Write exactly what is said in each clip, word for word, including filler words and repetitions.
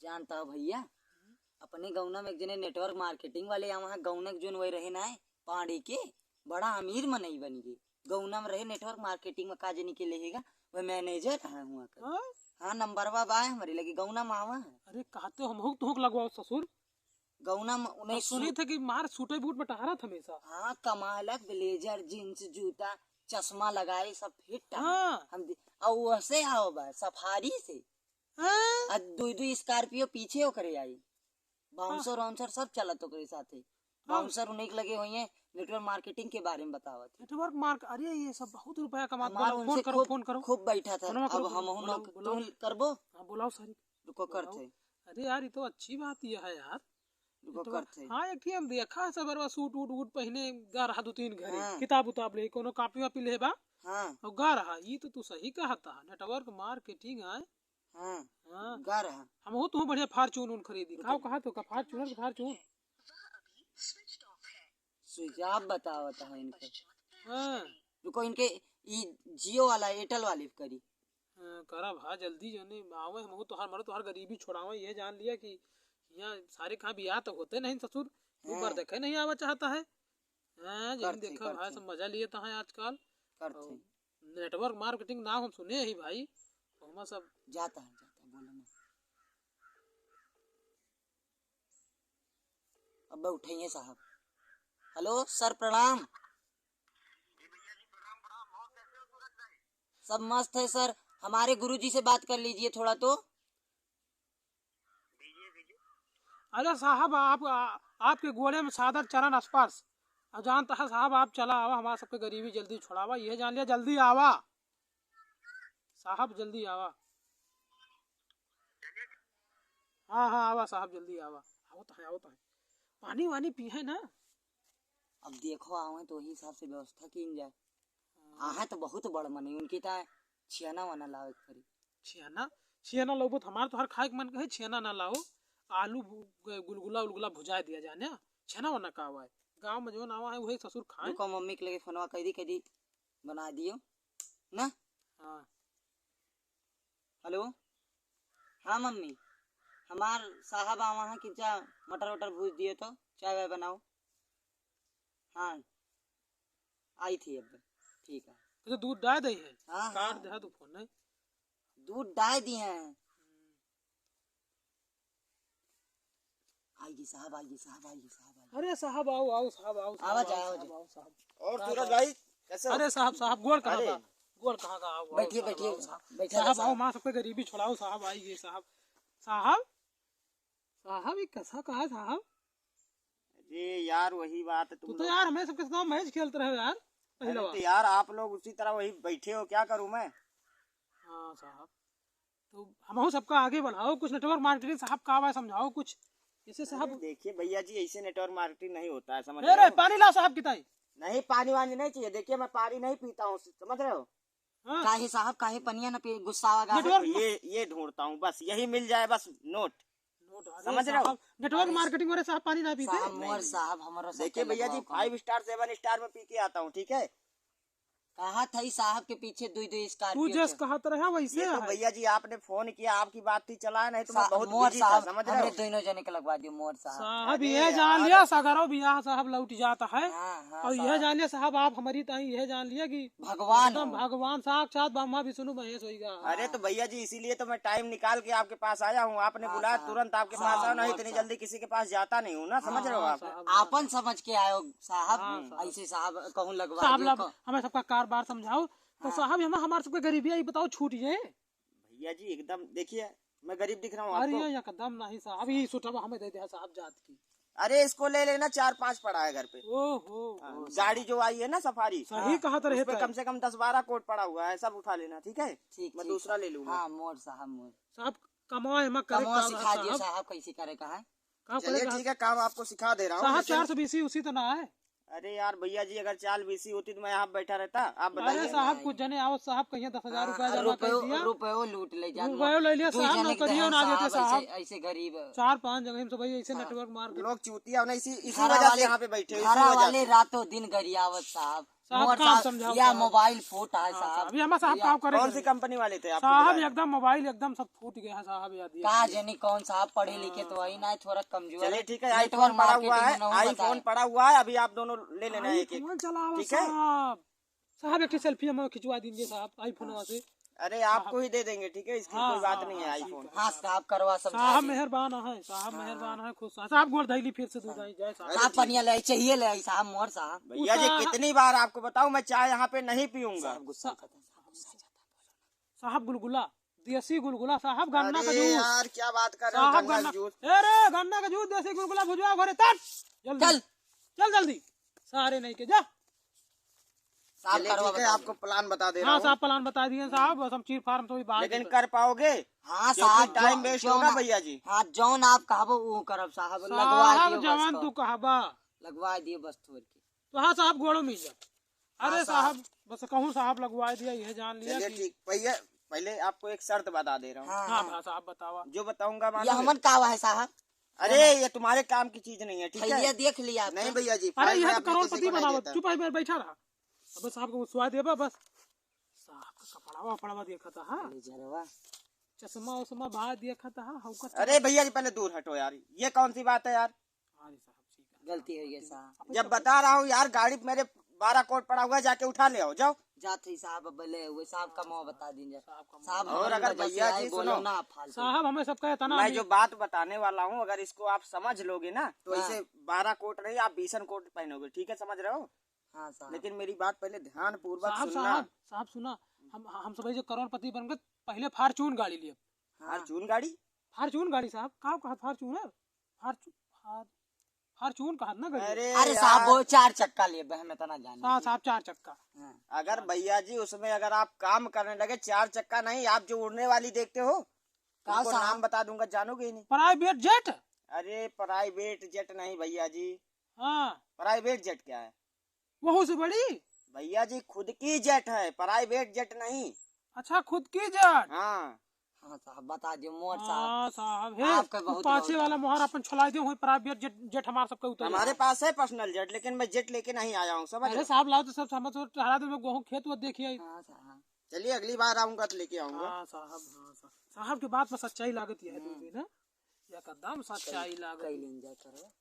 जानता हो भइया, अपने गौना में एक जने network marketing वाले यहाँ, वहाँ गौना के जोन वही रहे ना है, पाड़ी के, बड़ा अमीर मनई बन गए। गौना में रहे network marketing में का जनी के लेहेगा, वह manager है हुआ का। हाँ? हाँ, नंबरवा बा है हमरे लगे, गौना में आवा है। अरे, कहते हो, हमहू तुहक लगवाओ ससुर। गौना में उन्हें सुनी थे कि मार सूटे बूट में टहरत हमेशा। हाँ, कमालक blazer, jeans, जूता, चश्मा लगाए, सब fit है। हाँ। हम दे-, और वैसे आओ बा, सफारी से। हाँ। आ दुई दुई Scorpio पीछे ओकरे आई। Bouncer हाँ। वाउंसर सब चलत ओकरे साथे। हाँ। Bouncer उन्हीं के लगे हुई हैं, network marketing के बारे में बतावत। Network mark-, अरे ये सब बहुत रुपया कमात। हमार बोलो, फोन उनसे करो, खूब, फोन करो। खूब बैठा था। फोनवा करो, अब हम बोलो, बोलो। तुम करबो? हाँ, बोलाओ सारी। रुको, बोलाओ। करते। अरे यार, ये तो अच्छी बात ये है यार। रुको, ये तो करते। हाँ, एक ही हम देखा है सब बरवा सूट वूट वूट पहने गा रहा दो तीन घरे। हाँ। किताब उताब ले, कोनो कॉपी वापी ले बा। हाँ। और गा रहा, ये तो तू सही कहा था, network marketing है। हाँ, हाँ। गा रहा। हमहू तुहू बढ़िया Fortuner खरीदी। रुको। खाओ, कहा तो का Fortuner, Fortuner? Switch off बतावत है इनके। हाँ। रुको, इनके ई Jio वाला, Airtel वाली करी। हाँ, करा भा, जल्दी जने आवे, हमहू तोहार मरो, तोहार गरीबी छोड़ावे, ये जान लिया कि यहाँ सारे कहाँ बियाह तो होते नहीं ससुर, दो बार हाँ। देखे नहीं आवा चाहता है। हाँ, जिन करते, देखा भाई, करते। सब मजा लिए तो हैं आजकल। करते। और network marketing नाम हम सुने ही भाई, तो हम सब जाता है, जाता है, बोलो ना। अब उठाइए साहब। Hello sir, प्रणाम। सब मस्त है sir, हमारे गुरुजी से बात कर लीजिए थोड़ा तो। अरे साहब, आप, आ, आपके गोड़े में सादर चरण स्पर्श। अब जानता है साहब, आप चला आवा, हमारा सबके गरीबी जल्दी छुड़ावा, यह जान लिया, जल्दी आवा साहब, जल्दी आवा। हाँ, हाँ, आवा साहब, जल्दी आवा। आवत है, आवत है। पानी वानी पी है ना? अब देखो, आवे तो वही हिसाब से व्यवस्था कीन जाए। हाँ। आहे तो बहुत बड़ मने, उनकी तो छियाना वाना लावे के पड़ी। छियाना? छियाना लाओ तो हमार तो हर खाए के मन कहे, छियाना ना लाओ। आलू भु-, ग-, गुलगुला उलगुला भुजाए दिया जाए ना। छियाना वाना का आवा है? गाँव में जौन आवा है, वही ससुर खाए। रुको, मम्मी के लगे फोनवा कर दी, कर दी, बना दियो ना। हाँ। Hello, हाँ मम्मी, हमार साहब आवा है कि जा मटर वटर भूज दिए तो चाय वाय बनाओ। हाँ, आई थी अब, ठीक है। तो दूध डाल दे है, हाँ, काट हाँ। दे है तो फोन नहीं। दूध डाल दिए हैं। आइए साहब, आइए साहब, आइए साहब, आइए। अरे साहब, आओ, आओ साहब, आओ साहब, आवा जाए, आओ आवा साहब, जाए। आओ साहब। और साहब, सूरज आओ। भाई, कैसे हो? अरे साहब, साहब, गोड़ कहाँ अरे। का? गोड़ कहाँ का? आओ, आओ, बैठिए, साहब, बैठिए, आओ साहब। बैठा साहब, रहो आओ, साहब। हमार सबके गरीबी छोड़ाओ साहब, आइए साहब। साहब, साहब, ये कैसा कहा है साहब? अरे यार, वही बात है, तुम तू तो लोग यार हमें सबके साथ मैच खेलते रहे यार, अरे पहलवा। तो यार, आप लोग उसी तरह वही बैठे हो, क्या करूँ मैं? हाँ साहब, तो हमहू सबका आगे बढ़ाओ, कुछ network marketing साहब का बा, समझाओ कुछ। जैसे साहब अरे देखिए भैया जी, ऐसे network marketing नहीं होता है, समझ ए रहे रे, हो? पानी लाओ साहब की ताई। नहीं, पानी वानी नहीं चाहिए। देखिए, मैं पानी नहीं पीता हूँ, समझ रहे हो? हाँ। काहे साहब, काहे पनिया न पी, गुस्सावा गा? Network ये, ये ढूंढता हूँ, बस यही मिल जाए, बस नोट। नोट, अरे समझ रहे हो? साहब, network अरे marketing वाले साहब पानी ना पीते। साहब, मोर नहीं, नहीं। साहब, हमरो सबके देखिए भैया जी, लगवाओ कहाँ। Five star, seven star में पी के आता हूँ, ठीक है? कहा था ई साहब के पीछे दुई दुई तू Scorpio जस चल। कहत रहा वैसे ये तो है। भैया जी, आपने फोन किया, आपकी बात थी चला, नहीं तो मैं सा-, बहुत मोर busy था, साहब, समझ रहे हमरे हो? दोनों जने के लगवा दियो, मोर साहब। साहब, अरे ये यार। जान लिया, सगरो बियाह साहब लौट जाता है। हाँ, हाँ, और यह साहब। जान लिया साहब, आप हमारी ताई यह जान लिया कि भगवान एकदम हो। भगवान साक्षात ब्रह्मा विष्णु महेश होइगा। अरे तो भैया जी, इसीलिए तो मैं time निकाल के आपके पास आया हूँ। आपने हाँ, बुलाया, साहब। तुरंत आपके हाँ, पास आया, नहीं मोर इतनी साहब। जल्दी किसी के पास जाता नहीं हूँ ना, समझ हाँ, रहे हो हाँ, आप? साहब, हाँ। आपन समझ के आयो साहब, हाँ, साहब। ऐसे साहब कहूँ लगवा साहब, दियो लब-, को। हमें सबका कारोबार समझाओ। तो हाँ। साहब, हम, हमार सबके गरीबी, ये बताओ, छूट जाए? भैया जी, एकदम देखिए, मैं गरीब दिख रहा हूँ अरे, आपको? एकदम नहीं साहब, ये सुटवा हमें दे दे साहब जात की। अरे, इसको ले लेना, चार पांच पड़ा है घर पे। ओहो। हाँ, ओ गाड़ी साहब। जो आई है ना, सफारी, सही हाँ, कहा तो उस पे रहता है। कम से कम दस बारह कोट पड़ा हुआ है, सब उठा लेना, ठीक है? ठीक, मैं ठीक दूसरा है। ले लूंगा। हाँ, मोर साहब, मोर। साहब, कमाए, एमा करे कमवा का सिखा दियो साहब? साहब, कैसे करे का है? का चलिए, करे का? ठीक है, काम आपको सिखा दे रहा हूँ, साहब, लेकिन चार सौ बीसी उसी तो ना है? अरे यार भैया जी, अगर चाल बीसी होती तो मैं यहाँ बैठा रहता, आप अरे बताइए। साहब, कुछ जने आओ साहब, कहिए दस हजार हाँ, रुपया जमा कर रुपयो, दिया। रुपयो लूट ले जान। रुपयो ले लिया दू साहब, जने के नौकरियों देहन ना देते साहब, साहब। ऐसे, ऐसे गरीब। चार पांच जगह हम सब ऐसे हाँ। Network मार के लोग चूतिया होना, इसी, इसी घरा वजह से वाले, यहाँ पे बैठे हो, इसी घरा वजह वाले से। रातों दिन गरियावत साहब। साहब, मोर काम साहब, समझाओ या साहब। मोबाइल फूट है हाँ, साहब। साहब, ये हमारे साहब या काम करे कौन थे। सी कंपनी वाले थे आपको कौन बताए? साहब, एकदम मोबाइल एकदम सब फूट गया है साहब, यार, ये का देखिए। जनी कौन साहब पढ़े लिखे तो वही ना है, थोड़ा कमजोर चलिए, है। ठीक है, नेटवर्क iPhone पड़ा मार्केटिंग हुआ है, में ना हो iPhone बताए। पड़ा हुआ है, अभी आप दोनों ले लेना है एक एक। iPhone चलावा ठीक है? साहब। साहब, एक ठे selfie हमें खिंचवा दीजिए साहब, iPhone हाँ। से। अरे, आपको साहब। ही दे देंगे, ठीक है? इसकी हाँ, कोई बात हाँ, नहीं है, हाँ, iPhone। हाँ, साहब, करवा सब साहब साहब। मेहरबान है, साहब हाँ। मेहरबान है, खुश साहब। साहब, गोड़ धइली फिर से दूध हाँ। आई जाए, साहब। अरे, साहब, ठीक। पनिया ले, चाहिए ले आई, साहब, मोर साहब। भैया जी, उतार। कितनी बार आपको बताऊं, मैं चाय यहाँ पे नहीं पीऊंगा। साहब, गुस्सा सा-, खत्म, साहब, गुस्सा खत्म। साहब, गुलगुला, देसी गुलगुला, साहब, गन्ना का अरे जूस। यार, क्या बात कर रहे हो, साहब, गन्ना का गन्ना, जूस? ए रे, गन्ना का जूस, देसी गुलगुला, भुजवा घरे, तट। जल्दी। चल। चल जल्दी। सारे नहीं के, जा। साहब, चलिए, करवा ठीक है, बताओ। आपको plan बता दे रहा हाँ, हूँ। साहब, plan बता दिए साहब, बस हम चीर फार्म तो भी बाहर लेकिन निकल। कर पाओगे? हाँ, क्योंकि साहब, time जो, waste जो होगा, ना, भैया जी। हाँ, जौन आप कहबो, वो करब, साहब, लगवा साहब, दियो बस जवान तो। तू कहबा। लगवा दियो बस थोड़ के। तो हाँ, साहब, गोड़ो मिल जा। अरे हाँ, साहब। साहब, बस कहूँ, साहब, लगवा दिया, यह जान लिया चलिए, कि ठीक, भैया, पहले आपको एक शर्त बता दे रहा हूँ। हाँ, हाँ, हाँ। हाँ, साहब, बतावा। जो बताऊंगा, ये मानोगे? हमन का हुआ है, साहब? अरे, ये तुम्हारे काम की चीज नहीं है, ठीक है? थैलिया देख लिया आपने? नहीं भैया जी, अरे, file यह में तो अपने किसी करोड़पति को नहीं बनावत, देता। चुप है, बैठा रहा। अब साहब को स्वाद देबा बस। साहब का कपड़ावा, वपड़ावा देखा था, हाँ? लेजरवा। चश्मा, उश्मा बाहर देखा था, हाँ? हौका अरे चश्मा। भैया जी, पहले दूर हटो यार, ये कौन सी बात है यार? अरे साहब, ठीक है। गलती हो गई साहब। जब बता रहा हूँ यार, गाड़ी पे मेरे बारह कोट पड़ा हुआ है, जाके उठा ले आओ, जाओ। जात ही साहब, अब ले हुए साहब का मुँह बता दीजिए। साहब का मुँह। साहब, और हमारी अगर वजह से भैया आए, जी बोलो सुनो, ना फालतू। साहब, हमें सबका इतना मैं नहीं जो बात बताने वाला हूँ, अगर इसको आप समझ लोगे ना, तो हाँ। इसे बारह कोट नहीं, आप बीसन कोट पहनोगे, ठीक है, समझ रहे हो? हाँ साहब। लेकिन मेरी बात पहले ध्यानपूर्वक साहब, सुनना। साहब, साहब सुना, हम, हम सब जो करोड़पति बन गए, पहले Fortune गाड़ी लिए। हाँ। Fortune गाड़ी? Fortune गाड़ी साहब, का कहा Fortuner? Fortu-, Far-, Fortune कहा ना गाड़ी? अरे अरे साहब, यार। वो चार चक्का लिए, हम इतना जाने हाँ की। साहब, चार चक्का। हाँ। अगर भैया जी उसमें अगर आप काम करने लगे, चार चक्का नहीं, आप जो उड़ने वाली देखते हो, का उनको साहब? नाम बता दूंगा, जानोगे ही नहीं। Private jet? अरे private jet नहीं भैया जी। हाँ। Private jet क्या है? वहू से बड़ी? भैया जी, खुद की jet है, private jet नहीं। अच्छा, खुद की jet? हाँ। हाँ साहब, बता दियो मोर साहब। हाँ साहब, हे, आपका वो बहुत पाछे बहुत वाला धन्यवाद। मोहर अपन छोला दे, वही private jet, jet हमार सबके उतर हमारे जाए। पास है personal jet, लेकिन मैं jet लेके नहीं आया हूँ, समझ अरे रहे हो? साहब, लाओ तो सब समझ तो हरा दे, मैं गेहूं खेत वो देखिए। हाँ साहब। चलिए, अगली बार आऊंगा तो लेके आऊंगा। हाँ साहब, हाँ साहब। साहब के बात में सच्चाई लागत है, हम्म। दू दिन, हाँ? एकदम सच्चाई कई, लागत। कई लेन जाए करो।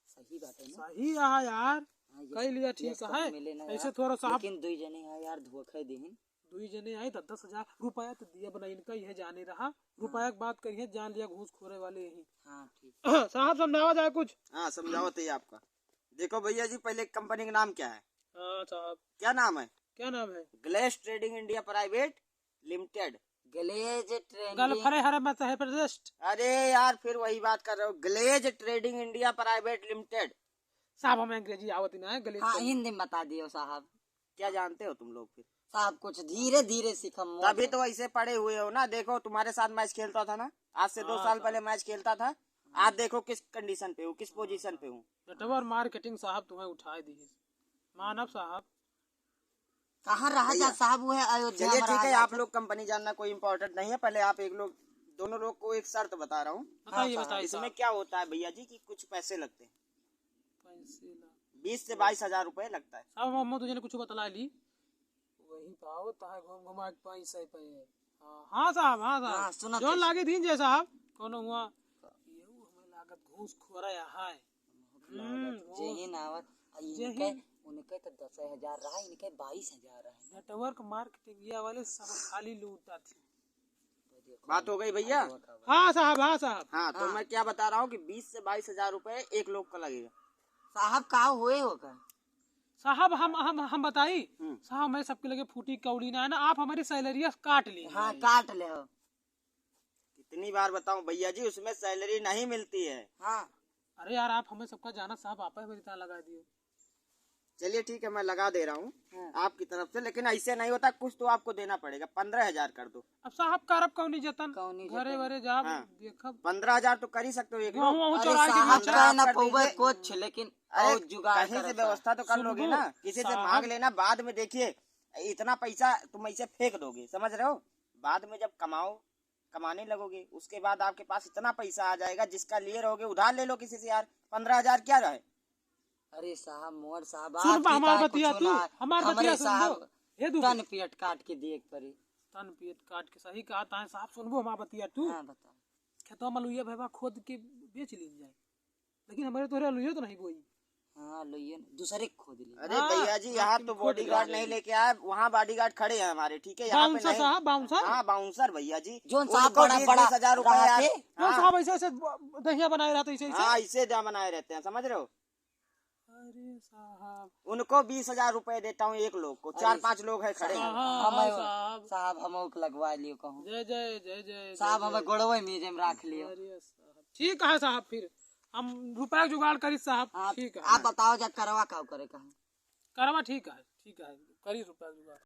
सही बात है ना? सही है यार। हाँ, ये कई सब, लिया ये ठीक सब है। मिले ना ऐसे यार। थोड़ा साहब लेकिन दुई जने हैं यार, धोखे दिहिन। दुई जने आए, दस दस हजार रुपया तो दिया बना, इनका यह जाने रहा। हाँ। रुपया की बात करिए, जान लिया घूस खोरे वाले यही। हाँ, ठीक। साहब समझावा जाए कुछ। हाँ, समझावत ही आपका। देखो भैया जी, पहले कंपनी का नाम क्या है? हाँ साहब। क्या नाम है? क्या नाम है? Glaze Trading India Private Limited। Glaze Trading। गल फरे हरे मत है प्रदेश। अरे यार, फिर वही बात कर रहे हो, Glaze Trading India Private Limited। साहब, हमें अंग्रेजी आवत ही ना है, गले हाँ, से। हिंदी में बता दियो साहब। क्या जानते हो तुम लोग फिर? साहब, कुछ धीरे धीरे सीखम, मोर तभी से। तो ऐसे पड़े हुए हो ना। देखो, तुम्हारे साथ match खेलता था ना, आज से दो हाँ, साल साहब। पहले match खेलता था, आज देखो किस condition पे हूँ, किस position पे हूँ। Network marketing साहब तुम्हें उठाए दी है। मानव साहब। कहाँ रहा भैया। जा साहब, वो है अयोध्या चलिए, में ठीक रहा है, जा आप तो। लोग कंपनी जानना कोई important नहीं है। पहले आप एक लोग, दोनों लोग को एक शर्त बता रहा हूँ। बताइए, हाँ, बताइए इसमें साहब। क्या होता है भैया जी कि कुछ पैसे लगते हैं। पैसे ला- बीस से बाईस हजार रुपए लगता है। साहब, हम, हम तो जने कुछ बतला ली। वही पाओ, तहाँ घूम घुमा के पाँच सौ पे। हाँ, हाँ साहब, हाँ साहब। हाँ, सुनत जो है। लागे दीन जे साहब, कोनो हुआ। ये हमें लागत घूस खोरा यहाँ है। हम्म, लागत। वो जेहिन आवत, आ जेहिन। इनके, उनके तो दस हजार रहा, इनके बाईस हजार रहा। Network marketing ये वाले सब खाली लूटा थे। बात हो गई भैया? हाँ साहब, हाँ साहब। हाँ, तो हाँ। मैं क्या बता रहा हूँ कि बीस से बाईस हजार रुपए एक लोग का लगेगा। साहब, का हुए होगा? साहब, हम, हम, हम बताई? हम्म। साहब, हमारे सबके लगे फूटी कौड़ी ना है ना, आप हमारी सैलरिया काट ली। हाँ, काट ले हो। कितनी बार बताऊं भैया जी, उसमें सैलरी नहीं मिलती है। हाँ। अरे यार, आप हमें सबका जाना साहब, आप ही मेरी तरह लगा दियो। चलिए ठीक है, मैं लगा दे रहा हूँ हाँ। आपकी तरफ से, लेकिन ऐसे नहीं होता, कुछ तो आपको देना पड़ेगा। पन्द्रह हजार कर दो। अब साहब करब कौनी जतन, कौनी घरे जतन। वरे जाब, हाँ। देखब। पन्द्रह हजार तो कर ही सकते हो एक गेहूं लोग। वहूं अरे चोराई के साहब, बेचा। कर ना पौवे कुछ, लेकिन अरे, और जुगाड़ कहीं से करो साहब। व्यवस्था तो कर लोगे सुनबो ना, किसी से साहब। मांग लेना, बाद में देखिए इतना पैसा तुम ऐसे फेंक दोगे, समझ रहे हो? बाद में जब कमाओ, कमाने लगोगे, उसके बाद आपके पास इतना पैसा आ जाएगा, जिसका लिए रहोगे, उधार ले लो किसी से यार, पन्द्रह हजार क्या रहे? अरे साहब, मोर साहब, सुन आपकी बा हमार का बतिया कुछो तू, ना है। हमार हमरे बतिया सुन साहब, लो। हे दुबे। तन पेट काट के देख परी। तन पेट काट के, सही कहा ताहे साहब, सुनबो हमार बतिया तू। हाँ, बताओ। खेतवा में लुइया भैबा खोद के बेच लीन जाए, लेकिन हमरे तोहरे लुइयो तो नहीं बोई। हाँ, लुइया न-, दूसरे के खोद ली। अरे हाँ, भैया जी, हाँ, यहाँ तुम तो खोद बॉडीगार्ड लो। नहीं लेके आए, वहाँ बॉडीगार्ड खड़े हैं हमारे, ठीक है? यहाँ पे बाउंसर नहीं। साहब, बाउंसर? हाँ, बाउंसर भैया जी। जोन उनको साहब बड़ा, बीस, बड़ा बीस हजार रुपए रहा यार। थे। जोन हाँ। साहब ऐसे, ऐसे दहिया बनाए रहते, ऐसे, ऐसे। हाँ, ऐसे दहिया बनाए रहते हैं, समझ रहे हो? अरे साहब। उनको बीस हजार रुपए देता हूँ एक लोग को, अरे चार पांच लोग हैं खड़े हैं। साहब, हम, साहब। साहब, हम ओक लगवा लियो कहूँ। जय, जय, जय, जय, साहब, जय, हमें जय। गोड़वे में जेम राख लियो। अरे साहब, ठीक है साहब, फिर हम रुपया जुगाड़ करी साहब। हाँ, ठीक है। आप बताओ जा करवा का करे कहाँ? करवा ठीक है, ठीक है, करी रुपया जुगाड़।